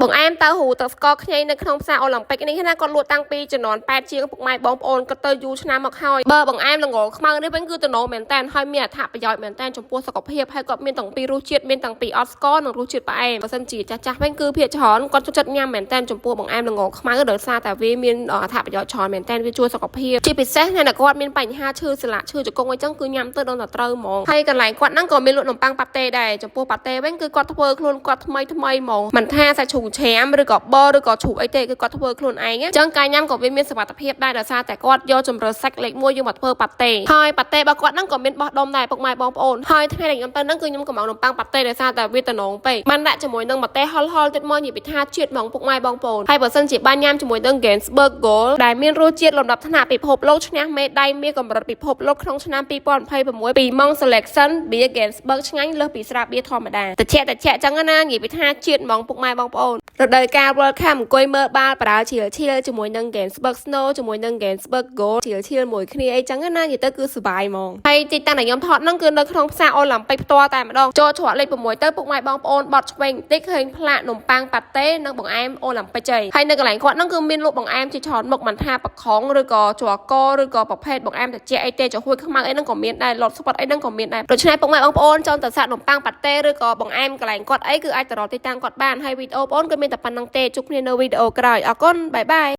បង្អែមតៅហ៊ូទឹកស្ករខ្ញីនៅក្នុងផ្សារអូឡ িম্প ិកនេះណាគាត់លក់តាំងពីជំនាន់8ជាងពុកម៉ែបងប្អូនគាត់ទៅយូរឆ្នាំមកហើយបើបង្អែមល្ងខ្មៅនេះវិញគឺតំណមែនតើហើយមានអត្ថប្រយោជន៍មែនតើចំពោះសុខភាពហើយគាត់មានទាំងពីររសជាតិមានទាំងពីអត់ស្ករនិងរសជាតិផ្អែមបើសិនជាចាស់ចាស់វិញគឺភាគច្រើនគាត់ចូលចិត្តញ៉ាំមែនតើចំពោះបង្អែមល្ងខ្មៅដោយសារតែវាមានអត្ថប្រយោជន៍ច្រើនមែនតើវាជួយសុខភាពជាពិសេសអ្នកដែលគាត់មានបញ្ហាឈឺសន្លាក់ឈឺជង្គង់អីចឹងគឺញ៉ាំទៅដល់តែត្រូវហ្មងហើយកន្លែងគាត់ហ្នឹងក៏មានលក់នំប៉័ងប៉ាតេដែរចំពោះប៉ាតេវិញគឺគាត់ធ្វើខ្លួនគាត់ថ្មីថ្មីហ្មងមិនថាសាច់ជ្រូកច្រាមឬក៏បឬក៏ជ្រូកអីទេគឺគាត់ធ្វើខ្លួនឯងអញ្ចឹងការញ៉ាំក៏វាមានសុវត្ថិភាពដែរដោយសារតែគាត់យកជម្រើសសាច់លេខ1យកមកធ្វើប៉ាតេហើយប៉ាតេរបស់គាត់ហ្នឹងក៏មានបោះដុំដែរពុកម៉ែបងប្អូនហើយថ្ងៃដែលខ្ញុំទៅហ្នឹងគឺខ្ញុំកម្ម៉ង់នំប៉័ងប៉ាតេដោយសារតែវាតំណងពេកបានដាក់ជាមួយនឹងម្ទេសហុលហុលទៀតមកនិយាយពីថាជាតិហ្មងពុកម៉ែបងប្អូនហើយបើសិនជាបានញ៉ាំជាមួយនឹង Ganzberg Gold ដែលមានរសជាតិលំដាប់ថ្នាក់ពិភពលោកឈ្នះមេដាយមាសកម្រិតពិភពលោកក្នុងឆ្នាំ2026ពី Monde Selection បៀ Ganzberg ឆ្ងាញ់លើសពីស្រាបៀធម្មតាតិចតិចចឹងណានិយាយពីថាជាតិហ្មងពុកម៉ែបងប្អូនរដូវកាល World Cup អង្គុយមើលបាល់បាល់ឈៀលឈៀលជាមួយនឹង Ganzberg Snow ជាមួយនឹង Ganzberg Gold ឈៀលឈៀលមួយគ្នាអីចឹងណានិយាយទៅគឺសប្បាយហ្មងហើយទីតាំងដែលខ្ញុំថតហ្នឹងគឺនៅក្នុងផ្សារអូឡ িম্প ិកផ្ទាល់តែម្ដងចូលច្រកលេខ6ទៅពុកម៉ែបងប្អូនបត់ឆ្វេងបន្តិចឃើញផ្លាកនំប៉័ងប៉ាតេនិងបង្អែមអូឡ িম্প ិកហើយនៅកន្លែងគាត់ហ្នឹងគឺមានលក់បង្អែមជាច្រើនមុខមិនថាប្រខងឬក៏ជ័រកឬក៏ប្រភេទបង្អែមត្រជាក់អីទេចំហួយខ្មៅអីហ្នឹងក៏មានដែរលត់ស្វិតអីហ្នឹងក៏មានដែរដូច្នេះពុកម៉ែបងប្អូនចង់ទៅសាកនំប៉័ងប៉ាតេឬក៏បង្អែមកន្លែងគាត់អីគឺអាចទៅរកទីតាំងគាត់បានហើយវីដេអូបងប្អូនគឺមានតែប៉ុណ្ណឹងទេជួបគ្នានៅវីដេអូក្រោយអរគុណ bye bye.